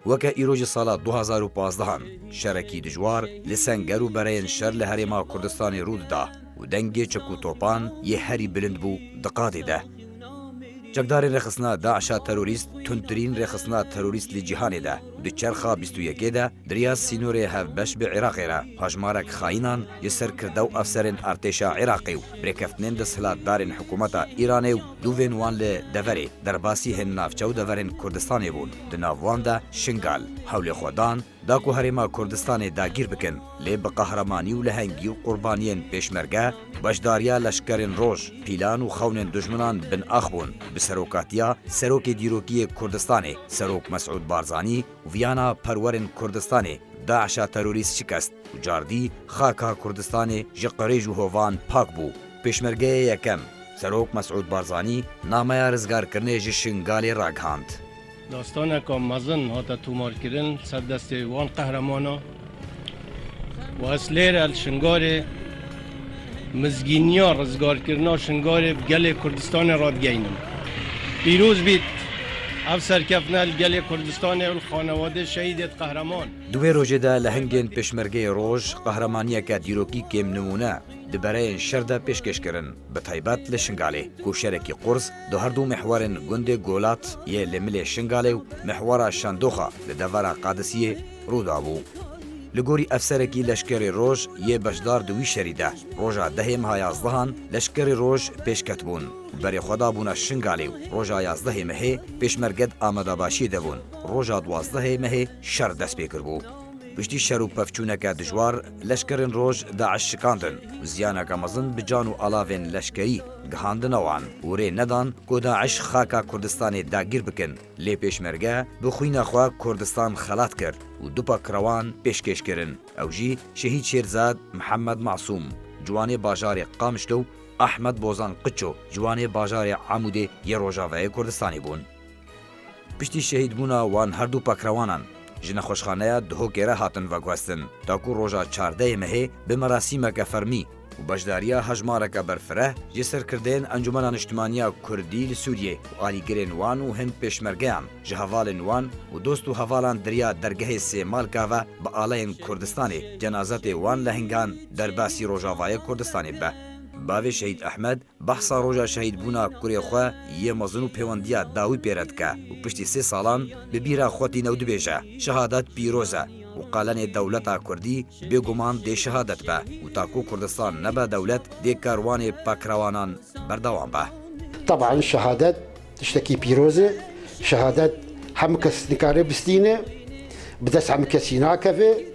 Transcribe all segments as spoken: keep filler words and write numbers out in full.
Weke îro ji sala du hazar û pazdehan şerekî dijwar li senger û bereyên şer li Herêma Kurdistanê rû dida û dengê çek û topan yê herî bilind bû di qadê de. Çekdarên rêxistina DAIŞa terorîst tundtirîn rêxistina terorîst li cîhanê de û di çerxa bîst û yekê de di riya sînorê hevbeş bi Iraqê re hejmarek xayînan ji serkirde û efserên artêşa Iraqê û birêkeftinên desthilatdarên hikûmeta Îranê û dûvên wan li deverê derbasî hin navçe û deverên Kurdistanê bûn. Di nav wan de Şingal. Hewlê xwe dan da ku Herêma Kurdistanê dagîr bikin, lê bi qehremanî û lehengî û qurbaniyên pêşmerge, beşdariya leşkerên roj, pîlan û xewnên dijminan bin ax bûn. Bi serokatiya Serokê Dîrokî yê Kurdistanê, Serok Mesûd Barzanî û viyana perwerên Kurdistanê, DAIŞa terorîst şikest û cardî xaka Kurdistanê ji qirêj û hovan pak bû. Pêşmergeyê yekem, Serok Mesûd Barzanî, nameya rizgarkirinê ji Şingalê ragihand. Dastaneka mezin hate tomarkirin ser destê wan qehremanê û ez lêre li Şingalê mizgîniya rizgarkirina Şingalê bi gelê Kurdistanê radigeynim. Pîroz bît ev serkeftina li gelê Kurdistanê û li xanewadê şehîdêt qehreman. Di wê rojê de lehengên pêşmergeyê roj qehremaniyeke dîrokî kêmnimûne di bereyên şer de pêşkêş kirin, bi taybet li Şingalê, ku şerekî qurs di her du mihwerên gundê Golat yê li milê Şingalê û mihwera Şendoxa li devera Qadisiyê rû dabû. Li gorî efserekî leşkerê roj yê beşdar di wî şerî de, roja dehê meha yazdehan leşkerê roj pêşket bûn û berê xwe dabûne Şingalê û roja yazdehê mehê pêşmerge di amadebaşiyê de bûn. Roja duwazdehê mehê şer dest pê kiribû. Piştî şer û pevçûneke dijwar, leşkerên roj DAIŞ şikandin û ziyaneke mezin bi can û alavên leşkerî gihandine wan û rê nedan ku DAIŞ xaka Kurdistanê dagîr bikin. Lê pêşmerge bi xwîna xwe Kurdistan xelat kir û du pakrewan pêşkêş kirin. Ew jî Şehîd Şêrzad Mihemed Masûm, ciwanê bajarê Qamişlo û Ahmed Bozan Qiço, ciwanê bajarê Amûdê yê Rojavayê Kurdistanê bûn. Piştî şehîdbûna wan her du pakrewanan, ji nexweşxaneya Duhokê re hatin veguhestin, ta ku roja çardehê mehê bi merasîmeke fermî û beşdariya hejmareke berfireh ji serkirdeyên Encûmena Niştimaniya Kurdî li Sûriyê û alîgirên wan û hin pêşmergeyan, ji hevalên wan û dost û hevalan di riya dergehê Sêmalka ve bi aleyên Kurdistanê cenazetê wan lehingan derbasî Rojavayê Kurdistanê bibe. Bavê Şehîd Ehmed behsa roja şehîdbûna kurê xwe yê mezin û pêwendiya dawî pê re dike û piştî sê salan bi bîra xwe tîne û dibêje, Şehadet pîroz e û qalenê dewleta Kurdî bêguman dê şehadet be û ta ku Kurdistan nebe dewlet, dê karwanê pakrewanan berdewam be. Teban şehadet tiştekî pîroz e. Şehadet hemû kes nikare bistîne, bi dest hemû kesî nakeve.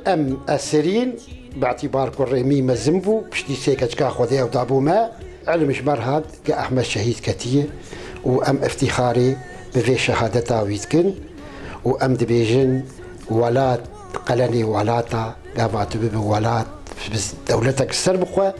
Em eserîn, bi îtîbar ku rêmî mezin bû, piştî sê keçika Xwedê ew dabû me. Îlim ji me re hat ke Ehmed şehîd ketiye û em îftîxarê bi vê şehadeta wî dikin û em dibêjin, welat, qalenê welata, gava tu bibe welat, bi dewletek ser bixwe,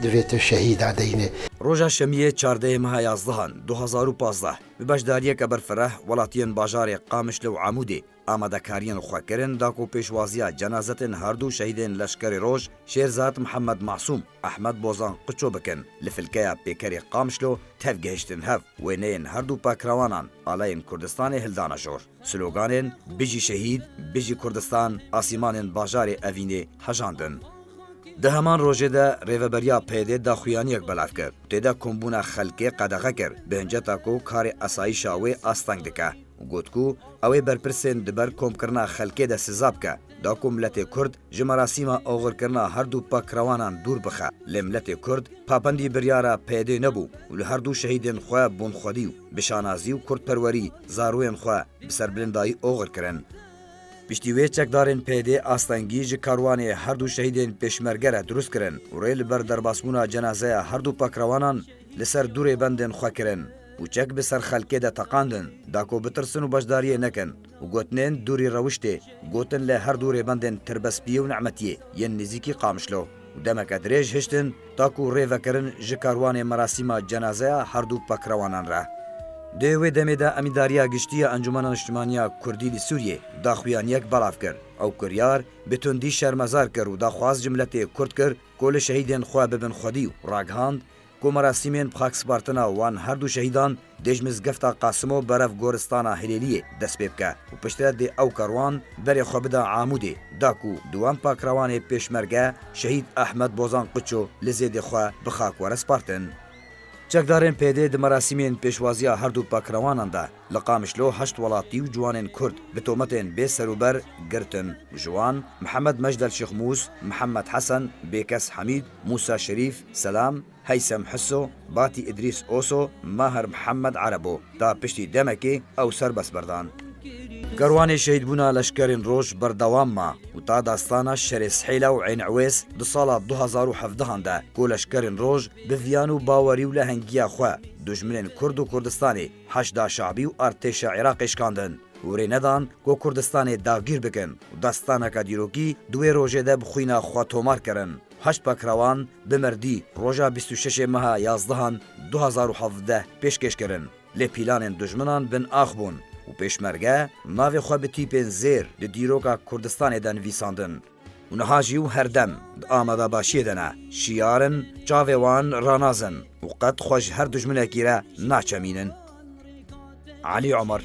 divê tu şehîda deyne. Roja Şemiyê çardehê meha yazdehan du hazar û pazdeh, bi beşdariyeke berfireh welatiyên bajarê Qamişlo û Amûdê amadekariyên xwe kirin da ku pêşwaziya cenazetên her du şehîdên leşkerê roj Şêrzad Mihemed Masûm, Ehmed Bozan Qiço bikin li filkeya pêkerê Qamişlo tev gihiştin hev, wêneyên her du pakrewanan aleyên Kurdistanê hildane jor. Sloganên Bijî şehîd, Bijî Kurdistan asîmanên bajarê Evînê hejandin. Di heman rojê de rêveberiya P Y D'ê daxuyaniyek belav kir. Tê de kombûna xelkê qedexe kir, bi hinceta ku karê esayîşa wê asteng dike û got ku ew ê berpirsên di ber komkirina xelkê de siza bike, da ku miletê Kurd ji merasîma oxirkirina her du pakrewanan dûr bixe. Lê miletê Kurd papendî biryara P Y D'ê nebû û li her du şehîdên xwe bûn xwedî û bi şanazî û kurdperwerî zarûyên xwe bi serbilindayî oxir kirin. Piştî wê çekdarên P Y D'ê astengî ji karwanê her du şehîdên pêşmerge re dirust kirin û rê li ber derbasbûna cenazeya her du pakrewanan li ser du rêbendên xwe kirin û çek bi ser xelkê de teqandin, da ku bitirsin û beşdariyê nekin û gotinên dûrî rewiştê gotin li her du rêbendên Tirbespiyê û Nimetiyê yên nêzîkî Qamişlo û demeke dirêj hiştin, ta ku rê vekirin ji karwanê merasîma cenazeya her du pakrewanan re. Di wê demê de Emîndariya Giştî ya Encûmena Niştimaniya Kurdî li Sûriyê daxuyaniyek belav kir. Ew kiryar bi tundî şermezar kir û daxwaz ji miletê Kurd kir ku li şehîdên xwe bibin xwedî û ragihand ku merasîmên bi xakspartina wan her du şehîdan dê ji mizgefta Qasimo berev goristana Hilêliyê dest pê bike û piştre dê ew kerwan berê xwe bida Amûdê, da ku duwan pakrewanê pêşmerge şehîd Ehmed Bozan Qiço li zêdê xwe bi xak were spartin. Çekdarên P D di merasîmên pêşwaziya her du pakrewanan de li Qamişlo heşt welatî û ciwanên Kurd bi tometên bê serûber girtin. Ji wan Mihemed Mejdel Şixmûs, Mihemed Hesen, Bêkes Hemîd, Mûsa Şerîf, Selam, Heysem Hiso, Batî Idrîs Oso, Mahir Mihemed Erebo. Ta piştî demekê ew serbest berdan. Kerwanê şehîdbûna leşkerên roj berdewam ma û ta dastana şerê Sihêla û Ên Ewês di sala du hazar û hevdehan de ku leşkerên roj bi viyan û bawerî û lehengiya xwe dijminên Kurd û Kurdistanê, Heşda Şabî û artêşa Iraqê şikandin û rê nedan ku Kurdistanê dagîr bikin û dastaneke dîrokî di wê rojê de bi xwîna xwe tomar kirin. Heşt pakrewan bi mirdî roja bîst û şeş meha yazdehan du hazar û hevdeh pêşkêş kirin. Lê pîlanên dijminan bin ax bûn û pêşmerge navê xwe bi tîpên zêr di dîroka Kurdistanê de nivîsandin. Û niha jî û her dem di amadebaşiyê de ne. Şiyar in, çavê wan ranazin û qet xwe ji her dijminekî re naçemînin. Elî Omer.